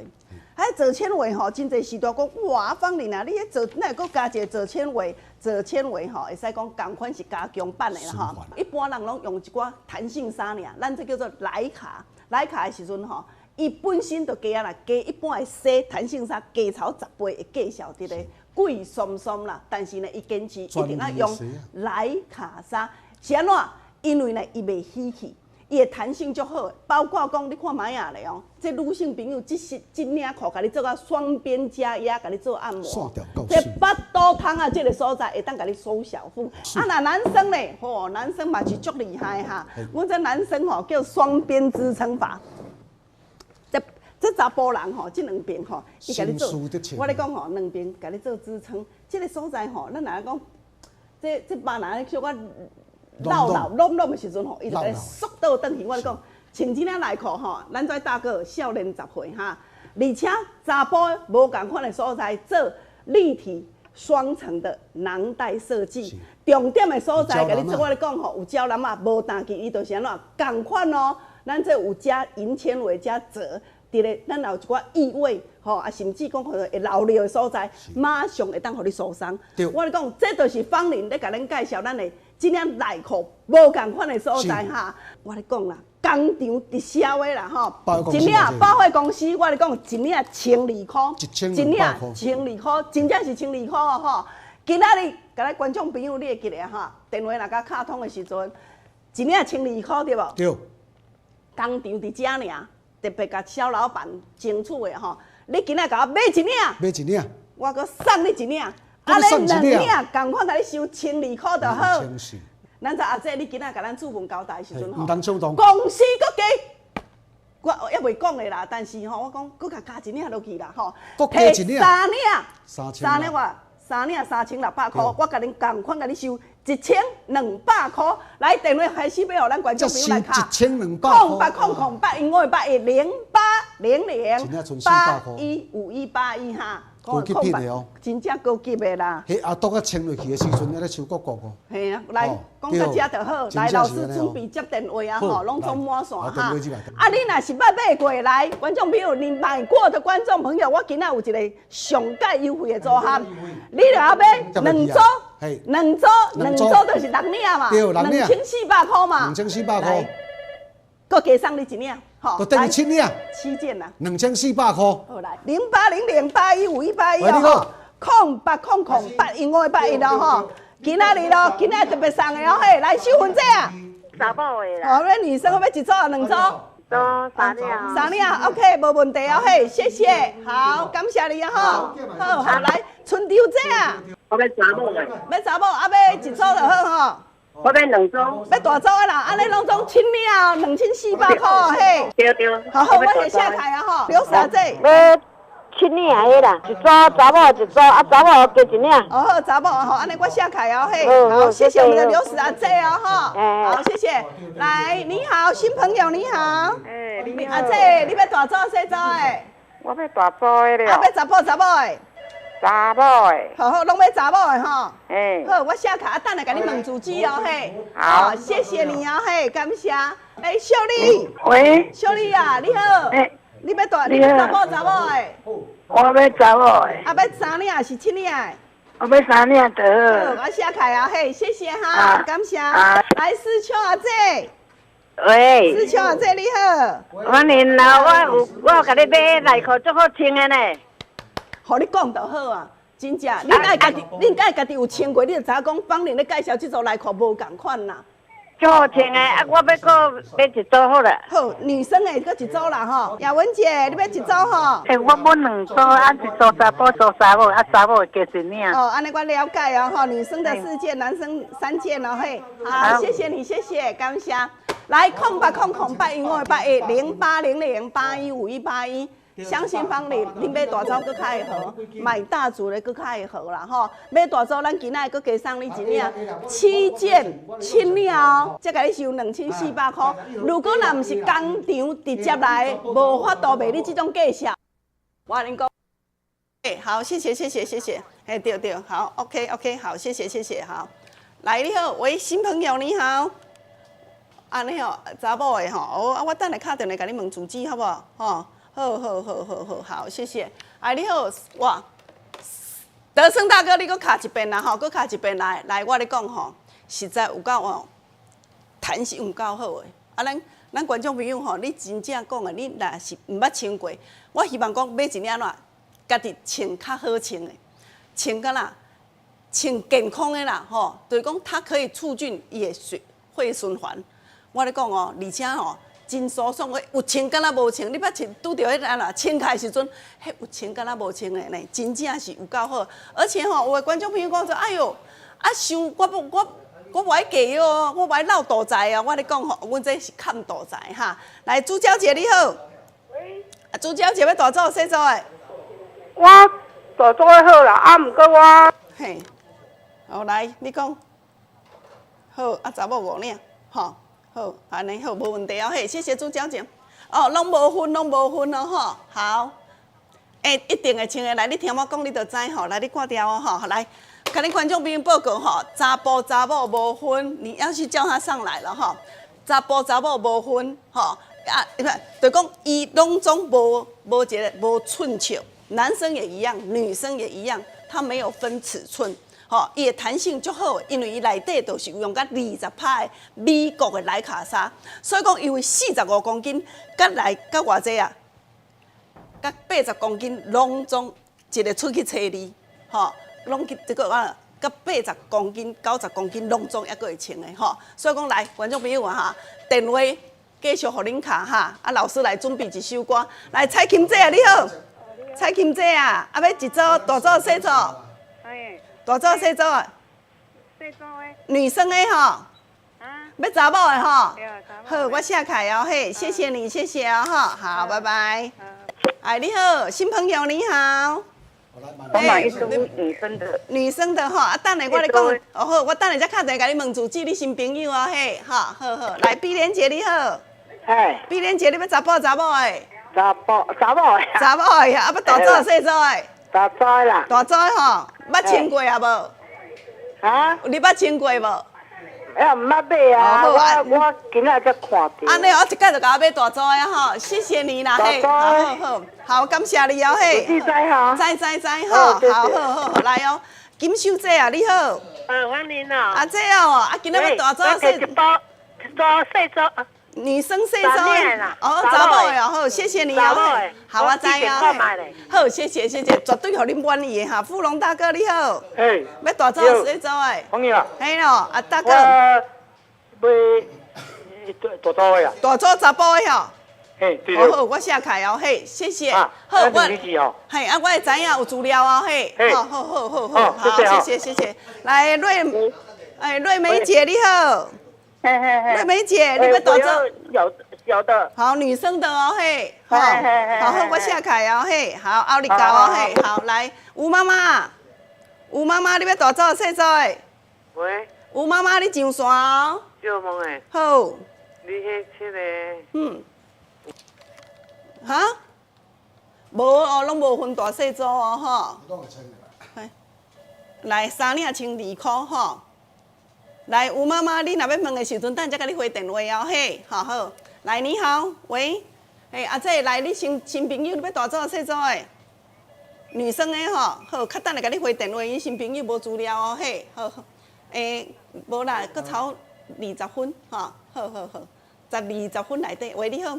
S1: 啊，藻纖維吼，真濟時代講哇，芳玲啊，你彼藻，哪會閣加一個藻纖維？藻纖維吼，會使講仝款是加強版的啦吼。一般人攏用一寡彈性紗爾，咱這叫做萊卡。萊卡的時陣吼，伊本身就加啊啦，加一般的紗彈性紗加超10倍的價數佇咧貴鬆鬆啦。但是呢，伊堅持一定愛用萊卡紗，是按怎？因為呢，伊袂稀去。伊的彈性足好，包括講你看覓仔咧哦，這女性朋友這是這領褲，共你做甲雙邊加壓，共你做按摩，這腹肚窗仔這个所在會當共你收小腹。啊，若男生咧，吼，男生嘛是足厲害哈。阮這男生吼叫雙邊支撐法，這這查埔人吼，這兩邊吼，伊共你做，我咧講吼，兩邊共你做支撐，這个所在吼，咱若講，這這肉若小可。老老攏攏的時陣吼，伊就會縮倒轉去。我咧講，穿這領內褲吼，咱這大哥少年十歲哈，而且查埔無仝款的所在做立體雙層的囊袋設計，重點的所在，共你做我咧講吼，有膠囊啊，無焦緊，伊就是按怎仝款哦。咱這有加銀纖維加折，佇咧咱若有一寡異味吼，啊，甚至講可能會流尿的所在，馬上會當予你疏鬆。我咧講，這就是芳玲咧共恁介紹咱的。這領內褲無仝款的所在哈，我咧講啦，工廠直銷的啦吼，一領百貨公司，我咧講一領1200箍，一領1200箍，真正是1200箍哦吼。今仔日，共咱觀眾朋友，你會記得哈？電話若共敲通的時陣，一領1200箍對無？
S2: 對。
S1: 工廠佇遮爾，特別共小老闆爭取的吼，你今仔共我買一領，
S2: 買一領，
S1: 我閣送你一領。啊！你兩領仝款，共你收1200箍就好。咱知阿姐，你今仔共咱主問交代的時陣吼，公司閣加，我猶未講的啦。但是吼，我講閣共加一領落去啦吼，
S2: 提
S1: 三領，三領偌，三領3600箍，我共恁仝款共你收1200箍。來，電話開始欲予咱觀眾朋友來敲，0800 0800 81 0800 815181哈。
S2: 高級品的哦，
S1: 真正高級的啦。
S2: 彼阿啄仔穿落去的時陣，還咧手鼓鼓哦。
S1: 嘿啊，來講到遮就好。來，老師準備接電話啊，吼，攏總滿線哈。啊，你若是捌買過來，觀眾朋友，你買過的觀眾朋友，我今仔有一个上蓋優惠的組合，你若欲買兩組，兩組，兩組就是六領嘛，2400箍嘛，2400
S2: 箍。
S1: 閣加送你一領，吼，
S2: 閣等於七領，
S1: 七件啦，2400
S2: 箍。
S1: 好來，0800815181哦，0800815581哦，吼，今仔日咯，今仔日特別送的哦，嘿，來秀芬姐啊，
S4: 查某的啦，
S1: 哦，恁女生欲買一組啊，兩組？
S4: 組三領，
S1: 三領，OK，無問題哦，嘿，謝謝，好，感謝你啊，吼，好好來，春秋姐啊，
S6: 我欲查某的，
S1: 欲查某，啊，欲一組就好吼。
S6: 我欲兩組，
S1: 欲大組的啦，按呢攏總七領2400箍嘿。
S6: 對對。
S1: 好好，我會寫開啊吼，劉小姐。
S4: 欲七領的啦，一組查某一組，啊查某加一領。
S1: 哦好，查某吼，按呢我寫開哦嘿。好，謝謝我們的劉阿姐哦吼。好，謝謝。來，你好，新朋友你好。
S9: 欸，你好。
S1: 阿姐，你欲大組細組的？
S9: 我欲大組的了。
S1: 啊，欲查埔查某的？
S9: 查某的，
S1: 好好，攏欲查某的吼。
S9: 欸，
S1: 好，我寫卡，等下共你問住址哦，嘿。
S9: 好，
S1: 謝謝你哦，嘿，感謝。欸，秀麗。
S9: 喂。
S1: 秀麗啊，你好。
S9: 欸。
S1: 你欲大，你欲查某查某的？
S9: 我欲查某的。
S1: 啊，欲三領是七領的？
S9: 我欲三領就好。
S1: 好，我寫卡啊，嘿，謝謝哈，感謝。來，思秋阿姐。
S4: 喂。
S1: 思秋阿姐你好。
S4: 歡迎啊，我有我有共你買內褲足好穿的呢。
S1: 予你講就好啊，真正，你愛家己，你愛家己有穿過，你就知影講芳玲咧介紹這組內褲無仝款啦。
S4: 足好穿的，啊，我欲閣買一組好啦。
S1: 好，女生的閣一組啦吼。雅文姐，你欲一組吼？
S9: 欸，我買兩組，啊，一組查埔，一組查某，啊，查某加一領。
S1: 哦，按呢我了解哦，吼，女生的四件，男生三件哦，嘿。好，謝謝你，謝謝，感謝。來，0800 081 0800 815181。相信芳玲，恁買大組閣較會好，買大組的閣較會好啦吼。買大組，咱今仔閣加送你一領七件七領哦，才共你收2400箍。如果若毋是工廠直接來，無法度賣你這種價數。我共恁講，好，謝謝謝謝謝謝，哎對對，好，OK OK，好，謝謝謝謝，好，來你好，喂，新朋友你好，啊你好，查某的吼，哦啊我等下敲電話共你問住址好無？吼，好好好好好，好，謝謝，啊你好，哇，德勝大哥你閣敲一遍啦吼，閣敲一遍來，來我咧講吼，實在有夠哦，彈性有夠好的，啊咱。咱觀眾朋友吼，你真正講的，你若是毋捌穿過，我希望講買一領怎，家己穿較好穿的，穿甲啦，穿健康的啦，吼，就是講它可以促進伊的血血循環。我咧講哦，而且吼真舒爽的，有穿敢若無穿，你捌穿拄著彼個按怎穿起來時陣，彼有穿敢若無穿的呢，真正是有夠好。而且吼，有的觀眾朋友講說，哎喲，啊傷我不我。我無愛假哦，我無愛落肚材哦。我咧講吼，阮這是崁肚材哈。來，朱小姐你好。
S4: 喂。
S1: 啊，朱小姐欲大組細組的？
S4: 我大組的好啦，啊，毋過我。
S1: 嘿。好，來，你講。好，啊，查某五領，吼，好，按呢好，無問題哦。嘿，謝謝朱小姐。哦，攏無分，攏無分哦，吼，好。欸，一定會穿的來，你聽我講，你就知吼。來，你掛掉哦，吼，來。共恁觀眾朋友報告吼，查埔查某無分，你要去叫他上來了吼。查埔查某無分吼，啊，就講伊攏總無無一个無寸尺，男生也一樣，女生也一樣，他沒有分尺寸，吼，伊的彈性足好，因為伊內底就是有用甲20%的美國的萊卡紗，所以講因為45公斤，佮來佮偌濟啊，佮80公斤攏總一个出去揣你，吼。攏去這個啊，佮80公斤、90公斤攏總抑閣會穿的吼，所以講來觀眾朋友啊哈，電話繼續予恁敲哈，啊老師來準備一首歌，來蔡琴姐啊你好，蔡琴姐啊，啊欲一組大組細組，大組細組啊，
S4: 細組的，
S1: 女生的吼，啊，欲查某的吼，好，我寫開哦嘿，謝謝你，謝謝哦吼，好，拜拜。哎你好，新朋友你好。
S4: 我買一組女生的，
S1: 女生的吼，啊，等下我咧講，哦好，我等下才敲電話共你問住址，你新朋友哦嘿，好，好好，來碧蓮姐你好，
S9: 哎，
S1: 碧蓮姐你欲查埔查某的？
S9: 查埔查某的，
S1: 查某的啊，欲大組細組的？
S9: 大組的啦，
S1: 大組的吼，捌穿過啊無？
S9: 啊？
S1: 你捌穿過無？
S9: 哎，毋捌買啊！我我今仔才看著。
S1: 按呢，我一擺就共我買大組的吼，謝謝你啦，嘿，好好好，好感謝你哦，嘿。
S9: 知知吼。
S1: 知知知吼，好好好，來哦，金秀姐啊，你好。
S4: 歡迎哦。
S1: 阿姐哦，啊，今仔欲大組細。
S4: 一包，一組細組。
S1: 女生細組。哦，查某的哦，好，謝謝你哦。好，我知哦。好，謝謝謝謝，絕對予恁滿意的哈。富隆大哥你好。
S7: 嘿。
S1: 欲大組細組的。
S7: 歡迎啊。
S1: 嘿咯，阿大哥。
S7: 我欲大組的啊。
S1: 大組查埔的吼。
S7: 嘿，對。
S1: 好，我寫開哦，嘿，謝謝。好，我。嘿，啊，我會知影有資料哦，嘿。好好好好好，好，謝謝謝謝。來，瑞，哎，瑞梅姐你好。
S4: 嘿嘿嘿。
S1: 瑞梅姐，你欲大組？
S4: 有有的。
S1: 好，女生的哦，嘿。好，好，我寫開哦，嘿，好，後日到哦，嘿，好，來，吳媽媽，吳媽媽，你欲大組細組的？
S10: 喂。
S1: 吳媽媽，你上線哦。
S10: 借問的。
S1: 好。
S10: 你彼七个。
S1: 嗯。哈？無哦，攏無分大細組哦，吼。來，三領12塊吼。來，吳媽媽，你若欲問的時陣，等下才共你回電話哦，嘿，好好。來，你好，喂，嘿，阿姐，來，你新新朋友，你欲大組細組的？女生的吼，好，較等下共你回電話，𪜶新朋友無資料哦，嘿，好，欸，無啦，閣超20分，吼，好好好，12、10分內底，喂，你好，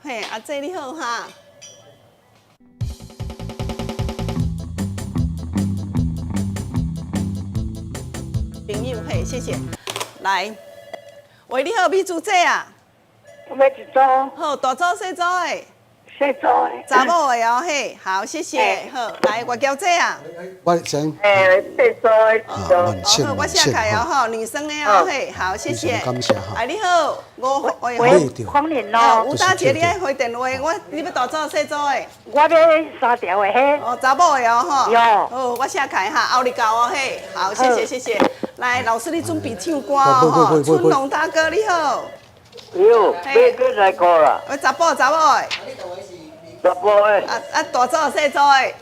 S1: 嘿，阿姐你好哈。朋友，嘿，謝謝。來，喂，你好，美珠姐啊。
S9: 我欲一組。
S1: 好，大組細組的。
S9: 細組的。
S1: 查某的哦，嘿，好，謝謝。好，來，外嬌姐啊。
S2: 我先。
S4: 欸，細組的一組。
S1: 好，我寫開哦，吼，女生的哦，嘿，好，謝謝。
S2: 感謝哈。
S1: 哎，你好，我
S9: 喂，歡迎哦。
S1: 吳大姐，你愛回電話，我你欲大組細組的。
S9: 我欲三條的嘿。
S1: 哦，查某的哦，吼。
S9: 有。
S1: 好，我寫開哈，後日到哦，嘿，好，謝謝謝謝。來，老師你準備唱歌哦，吼，春龍大哥你好。
S6: 對，欲幾來塊啦？
S1: 我查埔查某的。
S6: 查埔的。
S1: 啊啊，大組細組的。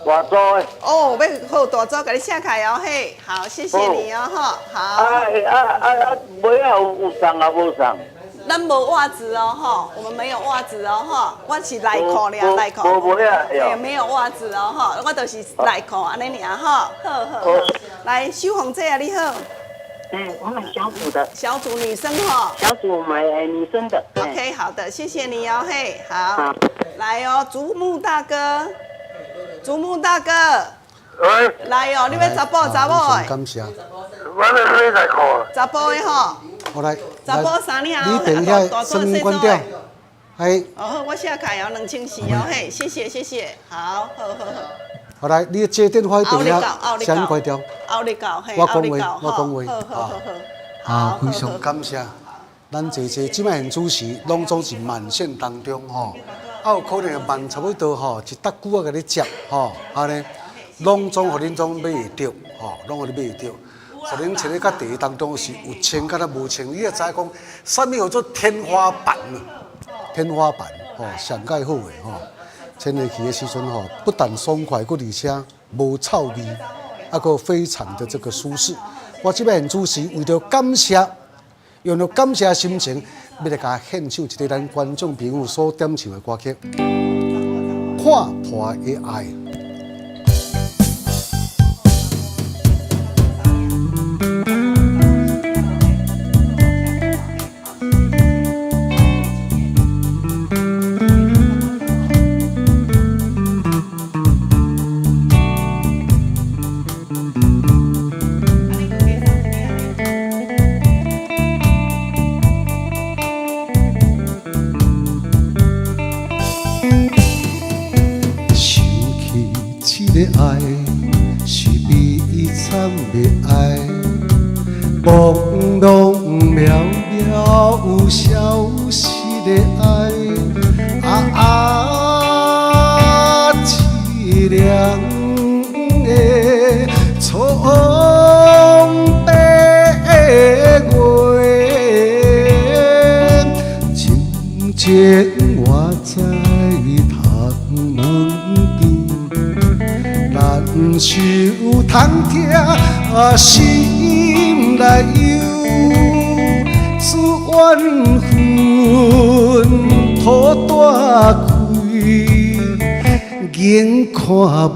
S6: 大组的。
S1: 哦，欲好大组，共你写开哦，嘿，好，謝謝你哦，吼，好。
S6: 啊啊啊啊！襪仔有送啊無送？
S1: 咱無襪子哦，吼，我們沒有襪子哦，吼，我是內褲爾，內褲。
S6: 無襪仔，
S1: 對，沒有襪子哦，吼，我就是內褲按呢爾，吼，好好好。來，秀紅姐啊，你好。
S9: 哎，我買小組的。
S1: 小組女生哈。
S9: 小組買女生的。
S1: OK，好的，謝謝你哦，嘿，好。來哦，竹木大哥，竹木大哥。
S8: 喂。
S1: 來哦，你欲查埔查某的？
S2: 感謝。
S8: 我欲買內褲。
S1: 查埔的吼。
S2: 我來。
S1: 查埔衫領。
S2: 你等一下，聲音關掉。哎。
S1: 哦好，我寫開哦，2400哦，嘿，謝謝謝謝，好，好好好。
S2: 好來，你接電話等一下，聲音關掉。
S1: 後日到，嘿，
S2: 我講話，我講話，
S1: 好好好。
S2: 啊，非常感謝。咱坐坐，這擺現主持攏總是慢線當中吼，啊有可能慢差不多吼，一搭久啊，共你接吼，按呢，攏總予恁總買會著吼，攏予你買會著。予恁穿咧佮地當中是有穿佮無穿，你也知影講，啥物叫做天花板啊？天花板吼，上蓋好的吼，穿入去的時陣吼，不但爽快，閣而且無臭味，啊，閣非常的這個舒適。我這擺現主持為著感謝，用著感謝的心情，欲來共獻唱一个咱觀眾朋友所點唱的歌曲《看破的愛》。想起這个愛是悲慘的愛，茫茫渺渺有消失的愛，啊啊，淒涼的蒼白月，情情我在窗門邊。難受通疼，心內憂，自怨恨土大開，眼看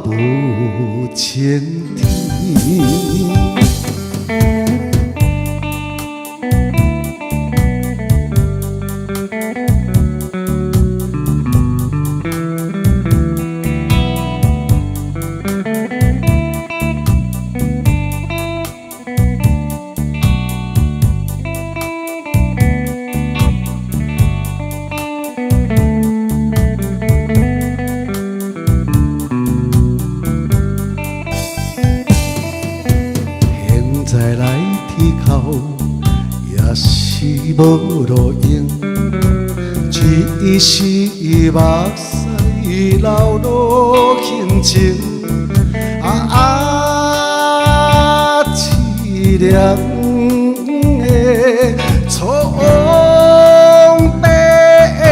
S2: 無晴天。現在來天口也是無路用，只是目屎流落胸前，啊啊，淒涼的蒼白月，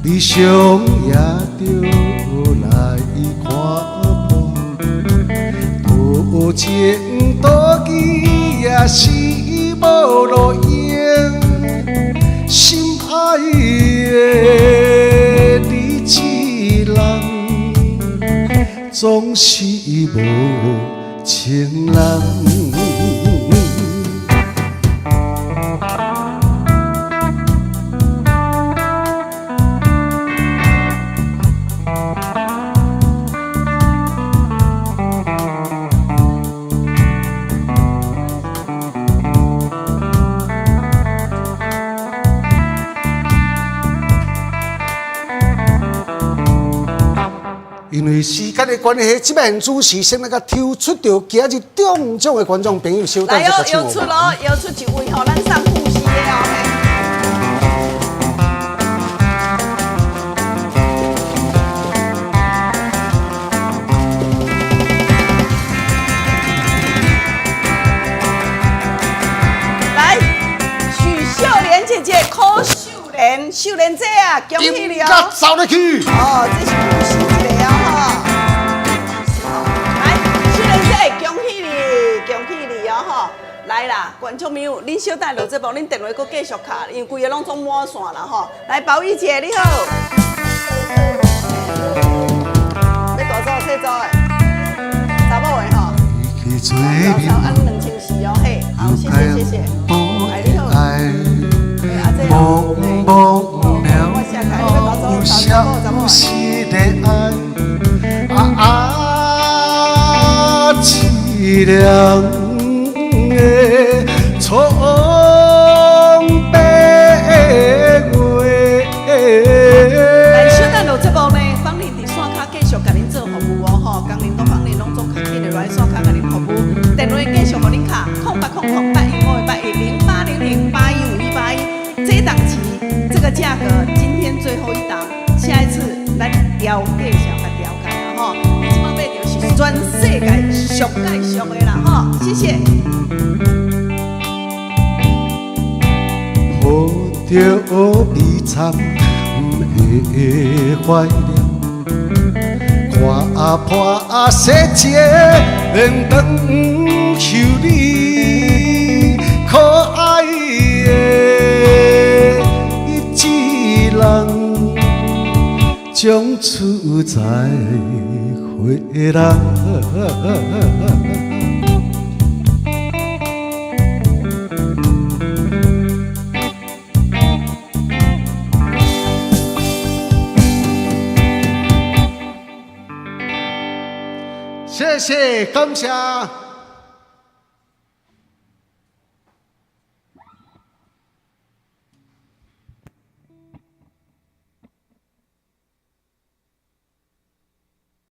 S2: 悲傷也著來看破，多情多義也是無路用，心愛的你一人，總是無情人。因為時間的關係，這擺主持先來共抽出著今日中獎的觀眾朋友，稍等
S1: 來哦，
S2: 一下
S1: 又出咯，又出一位吼，咱送護士的哦。來，許秀蓮姐姐，柯秀蓮，秀蓮姐啊，恭喜你哦！
S2: 走入去。
S1: 哦，這是故事一个哦，吼。來，秀蓮姐，恭喜你，恭喜你哦，吼！來啦，觀眾朋友，恁小等落節目，恁電話閣繼續敲，因為規个攏總滿線啦，吼。來，寶儀姐，你好。欲大組細組的，查某的吼。老按2400哦，嘿，好，謝謝謝謝。來，你好。哎，阿姐哦，我寫開，你欲大組查某查某的。
S2: 啊，淒涼的蒼白月。
S1: 來，小等落節目呢，芳玲佇線跤繼續共恁做服務哦，吼，工人佮芳玲攏總較緊的來線跤共恁服務，電話繼續予恁敲，080081581080080158，這檔期這個價格，今天最後一檔，下一次咱調繼續共調價啦，吼，你這擺買著是全世界俗界俗的啦，吼，謝謝。
S2: 抱著悲慘的懷念，看破世情斷袖裡，可愛的一人，從此再回來。謝謝，感謝。